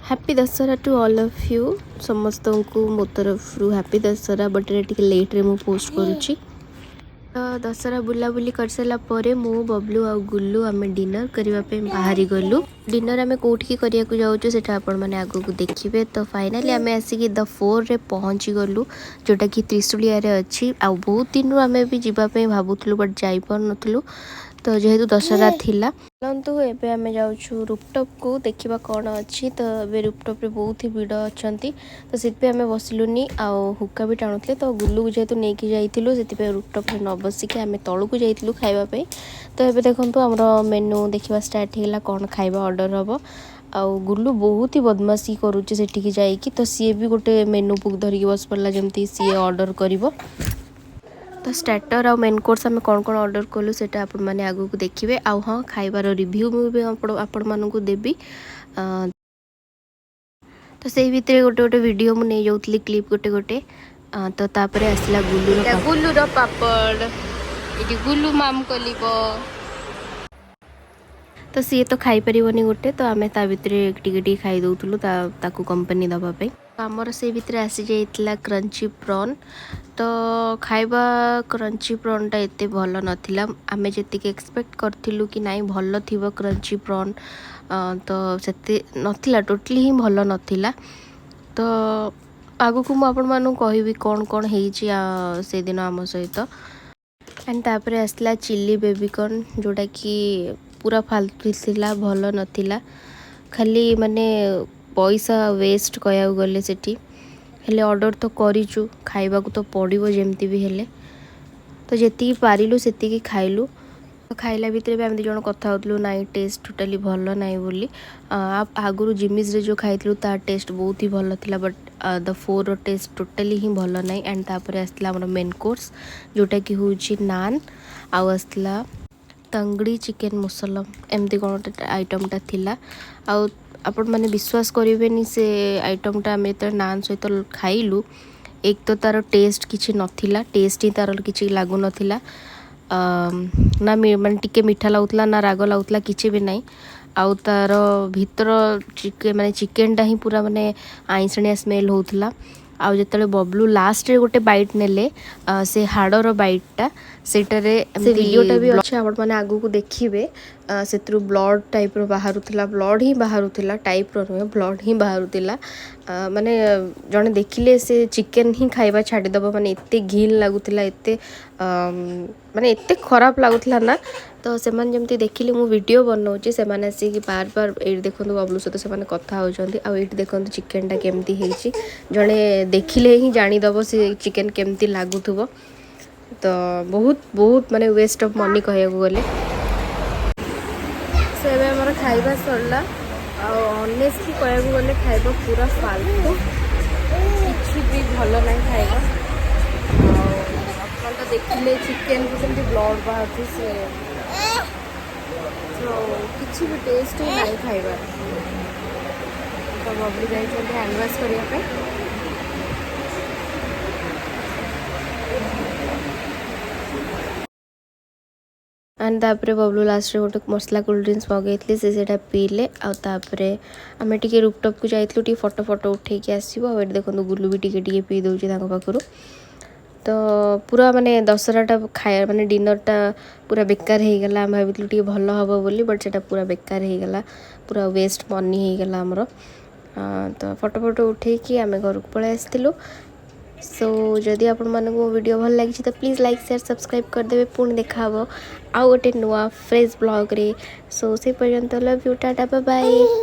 Happy Dussehra to all of you। ସମସ୍ତଙ୍କୁ ମୋ ତରଫରୁ ହ୍ୟାପି ଦଶହରା। ବଟ୍ ଏଇଟା ଟିକେ ଲେଟ୍ରେ ମୁଁ ପୋଷ୍ଟ କରୁଛି। ତ ଦଶହରା ବୁଲାବୁଲି କରିସାରିଲା ପରେ ମୁଁ, ବବଲୁ ଆଉ ଗୁଲ୍ଲୁ ଆମେ ଡିନର୍ କରିବା ପାଇଁ ବାହାରି ଗଲୁ। ଡିନର୍ ଆମେ କେଉଁଠିକି କରିବାକୁ ଯାଉଛୁ, ସେଇଟା ଆପଣମାନେ ଆଗକୁ ଦେଖିବେ। ତ ଫାଇନାଲି ଆମେ ଆସିକି ଦ ଫୋର୍ରେ ପହଞ୍ଚି ଗଲୁ, ଯେଉଁଟାକି ତ୍ରିଶୁଳିଆରେ ଅଛି। ଆଉ ବହୁତ ଦିନରୁ ଆମେ ବି ଯିବା ପାଇଁ ଭାବୁଥିଲୁ, ବଟ୍ ଯାଇପାରୁନଥିଲୁ, ତ ଯେହେତୁ ଦଶହରା ଥିଲା। ଚାଲନ୍ତୁ, ଏବେ ଆମେ ଯାଉଛୁ ରୁପଟପ୍କୁ, ଦେଖିବା କ'ଣ ଅଛି। ତ ଏବେ ରୁପଟପ୍ରେ ବହୁତ ହି ଭିଡ଼ ଅଛନ୍ତି, ତ ସେଥିପାଇଁ ଆମେ ବସିଲୁନି। ଆଉ ହୁକା ବି ଟାଣୁଥିଲେ, ତ ଗୁଲୁକୁ ଯେହେତୁ ନେଇକି ଯାଇଥିଲୁ, ସେଥିପାଇଁ ରୁପଟପ୍ରେ ନ ବସିକି ଆମେ ତଳକୁ ଯାଇଥିଲୁ ଖାଇବା ପାଇଁ। ତ ଏବେ ଦେଖନ୍ତୁ, ଆମର ମେନୁ ଦେଖିବା ଷ୍ଟାର୍ଟ ହେଇଗଲା, କ'ଣ ଖାଇବା ଅର୍ଡ଼ର ହେବ। ଆଉ ଗୁଲୁ ବହୁତ ହି ବଦମାସି କରୁଛି ସେଠିକି ଯାଇକି, ତ ସିଏ ବି ଗୋଟେ ମେନୁ ବୁକ୍ ଧରିକି ବସି ପଡ଼ିଲା, ଯେମିତି ସିଏ ଅର୍ଡ଼ର କରିବ। ତ ଷ୍ଟାର୍ଟର ଆଉ ମେନ୍ କୋର୍ସ ଆମେ କ'ଣ କ'ଣ ଅର୍ଡ଼ର କଲୁ, ସେଇଟା ଆପଣମାନେ ଆଗକୁ ଦେଖିବେ। ଆଉ ହଁ, ଖାଇବାର ରିଭ୍ୟୁ ମୁଁ ବି ଆପଣମାନଙ୍କୁ ଦେବି। ତ ସେଇ ଭିତରେ ଗୋଟେ ଗୋଟେ ଭିଡ଼ିଓ ମୁଁ ନେଇଯାଉଥିଲି, କ୍ଲିପ୍ ଗୋଟେ ଗୋଟେ। ତ ତାପରେ ଆସିଲା ଗୁଲୁର, ଗୁଲୁର ପାପଡ଼। ଏଠି ଗୁଲୁ ମାମ କଲିବ। ତ ସିଏ ତ ଖାଇପାରିବନି ଗୋଟେ, ତ ଆମେ ତା ଭିତରେ ଟିକେ ଟିକେ ଖାଇ ଦେଉଥିଲୁ ତାକୁ କମ୍ପାନୀ ଦେବା ପାଇଁ। ଆମର ସେଇ ଭିତରେ ଆସିଯାଇଥିଲା କ୍ରଞ୍ଚି ପ୍ରନ୍। ତ ଖାଇବା କ୍ରଞ୍ଚି ପ୍ରନ୍ଟା ଏତେ ଭଲ ନଥିଲା। ଆମେ ଯେତିକି ଏକ୍ସପେକ୍ଟ କରିଥିଲୁ କି ନାଇଁ ଭଲ ଥିବ କ୍ରଞ୍ଚି ପ୍ରନ୍, ତ ସେତେ ନଥିଲା, ଟୋଟାଲି ହିଁ ଭଲ ନଥିଲା। ତ ଆଗକୁ ମୁଁ ଆପଣମାନଙ୍କୁ କହିବି କ'ଣ କ'ଣ ହେଇଛି ସେଇଦିନ ଆମ ସହିତ। ଆଣ୍ଡ ତାପରେ ଆସିଲା ଚିଲି ବେବିକର୍ନ, ଯେଉଁଟାକି ପୁରା ଫାଲତୁ ଥିଲା, ଭଲ ନଥିଲା। ଖାଲି ମାନେ ପଇସା ୱେଷ୍ଟ କହିବାକୁ ଗଲେ ସେଠି। ହେଲେ ଅର୍ଡ଼ର ତ କରିଛୁ, ଖାଇବାକୁ ତ ପଡ଼ିବ ଯେମିତି ବି ହେଲେ। ତ ଯେତିକି ପାରିଲୁ ସେତିକି ଖାଇଲୁ। ତ ଖାଇଲା ଭିତରେ ବି ଆମେ ଦୁଇ ଜଣ କଥା ହେଉଥିଲୁ, ନାଇଁ ଟେଷ୍ଟ ଟୋଟାଲି ଭଲ ନାହିଁ ବୋଲି। ଆଗରୁ ଜିମିଜ୍ରେ ଯେଉଁ ଖାଇଥିଲୁ, ତା ଟେଷ୍ଟ ବହୁତ ହି ଭଲ ଥିଲା, ବଟ୍ the ଫୋର୍ର ଟେଷ୍ଟ ଟୋଟାଲି ହିଁ ଭଲ ନାହିଁ। ଆଣ୍ଡ ତାପରେ ଆସିଥିଲା ଆମର ମେନ୍ କୋର୍ସ, ଯେଉଁଟାକି ହେଉଛି ନାନ୍, ଆଉ ଆସିଥିଲା ତଙ୍ଗଡ଼ି ଚିକେନ୍ ମୁସଲମ, ଏମିତି କ'ଣ ଗୋଟେ ଆଇଟମ୍ଟା ଥିଲା। ଆଉ ଆପଣମାନେ ବିଶ୍ୱାସ କରିବେନି, ସେ ଆଇଟମ୍ଟା ଆମେ ଯେତେବେଳେ ନାନ୍ ସହିତ ଖାଇଲୁ, ଏକ ତ ତା'ର ଟେଷ୍ଟ କିଛି ନଥିଲା, ଟେଷ୍ଟ ହିଁ ତା'ର କିଛି ଲାଗୁନଥିଲା। ନା ମାନେ ଟିକେ ମିଠା ଲାଗୁଥିଲା, ନା ରାଗ ଲାଗୁଥିଲା, କିଛି ବି ନାହିଁ। ଆଉ ତା'ର ଭିତର ଚିକେନ୍, ମାନେ ଚିକେନ୍ଟା ହିଁ ପୁରା ମାନେ ଆଇଁଷିଣିଆ ସ୍ମେଲ୍ ହେଉଥିଲା। ଆଉ ଯେତେବେଳେ ବବଲୁ ଲାଷ୍ଟରେ ଗୋଟେ ବାଇଟ୍ ନେଲେ, ସେ ହାଡ଼ର ବାଇଟ୍ଟା, ସେଇଟାରେ, ସେ ଭିଡ଼ିଓଟା ବି ଅଛି, ଆପଣମାନେ ଆଗକୁ ଦେଖିବେ, ସେଥିରୁ ବ୍ଲଡ଼ ଟାଇପ୍ର ବାହାରୁଥିଲା। ବ୍ଲଡ଼ ହିଁ ବାହାରୁଥିଲା, ଟାଇପ୍ର ନୁହେଁ, ବ୍ଲଡ଼ ହିଁ ବାହାରୁଥିଲା। ମାନେ ଜଣେ ଦେଖିଲେ ସେ ଚିକେନ୍ ହିଁ ଖାଇବା ଛାଡ଼ିଦେବ। ମାନେ ଏତେ ଘିନ୍ ଲାଗୁଥିଲା, ଏତେ ମାନେ ଏତେ ଖରାପ ଲାଗୁଥିଲା ନା। ତ ସେମାନେ ଯେମିତି ଦେଖିଲେ ମୁଁ ଭିଡ଼ିଓ ବନଉଛି, ସେମାନେ ଆସିକି ବାର ବାର, ଏଇଠି ଦେଖନ୍ତୁ, ବବଲୁ ସହିତ ସେମାନେ କଥା ହେଉଛନ୍ତି। ଆଉ ଏଇଠି ଦେଖନ୍ତୁ ଚିକେନଟା କେମିତି ହେଇଛି। ଜଣେ ଦେଖିଲେ ହିଁ ଜାଣିଦେବ ସେ ଚିକେନ୍ କେମିତି ଲାଗୁଥିବ। ତ ବହୁତ ବହୁତ ମାନେ ୱେଷ୍ଟ ଅଫ୍ ମନି କହିବାକୁ ଗଲେ। ସୋ ଏବେ ଆମର ଖାଇବା ସରିଲା। ଆଉ ଅନେଷ୍ଟଲି କହିବାକୁ ଗଲେ ଖାଇବା ପୁରା ଫାଲତୁ, କିଛି ବି ଭଲ ନାହିଁ ଖାଇବା। ଆଉ ଆପଣ ତ ଦେଖିଲେ ଚିକେନକୁ କେମିତି ବ୍ଲଡ଼ ବାହାରୁଛି ସେ। ତ କିଛି ବି ଟେଷ୍ଟ ହିଁ ନାହିଁ ଖାଇବାର। ତ ବବଲୁ ଯାଇଛନ୍ତି ହ୍ୟାଣ୍ଡ ୱାଶ୍ କରିବା ପାଇଁ। ଆଣ୍ଡ ତାପରେ ବବଲୁ ଲାଷ୍ଟରେ ଗୋଟେ ମସଲା କୋଲ୍ଡ ଡ୍ରିଙ୍କସ୍ ମଗେଇଥିଲି, ସେ ସେଇଟା ପିଇଲେ। ଆଉ ତାପରେ ଆମେ ଟିକେ ରୁପଟପ୍କୁ ଯାଇଥିଲୁ, ଟିକେ ଫଟୋ ଫଟୋ ଉଠେଇକି ଆସିବୁ। ଆଉ ଏଠି ଦେଖନ୍ତୁ, ଗୁଲୁ ବି ଟିକେ ଟିକେ ପିଇ ଦେଉଛି ତାଙ୍କ ପାଖରୁ। ତ ପୁରା ମାନେ ଦଶହରାଟା ଖାଇବା, ମାନେ ଡିନରଟା ପୁରା ବେକାର ହେଇଗଲା। ଆମେ ଭାବିଥିଲୁ ଟିକେ ଭଲ ହେବ ବୋଲି, ବଟ୍ ସେଇଟା ପୁରା ବେକାର ହେଇଗଲା, ପୁରା ୱେଷ୍ଟ ମନି ହେଇଗଲା ଆମର। ତ ଫଟୋ ଫଟୋ ଉଠେଇକି ଆମେ ଘରକୁ ପଳେଇ ଆସିଥିଲୁ। ସୋ ଯଦି ଆପଣମାନଙ୍କୁ ମୋ ଭିଡ଼ିଓ ଭଲ ଲାଗିଛି, ତ ପ୍ଲିଜ୍ ଲାଇକ୍, ସେୟାର, ସବସ୍କ୍ରାଇବ୍ କରିଦେବେ। ପୁଣି ଦେଖାହେବ ଆଉ ଗୋଟେ ନୂଆ ଫ୍ରେଶ୍ ବ୍ଲଗ୍ରେ। ସୋ ସେ ପର୍ଯ୍ୟନ୍ତ ଲଭ୍ you, tata, bye.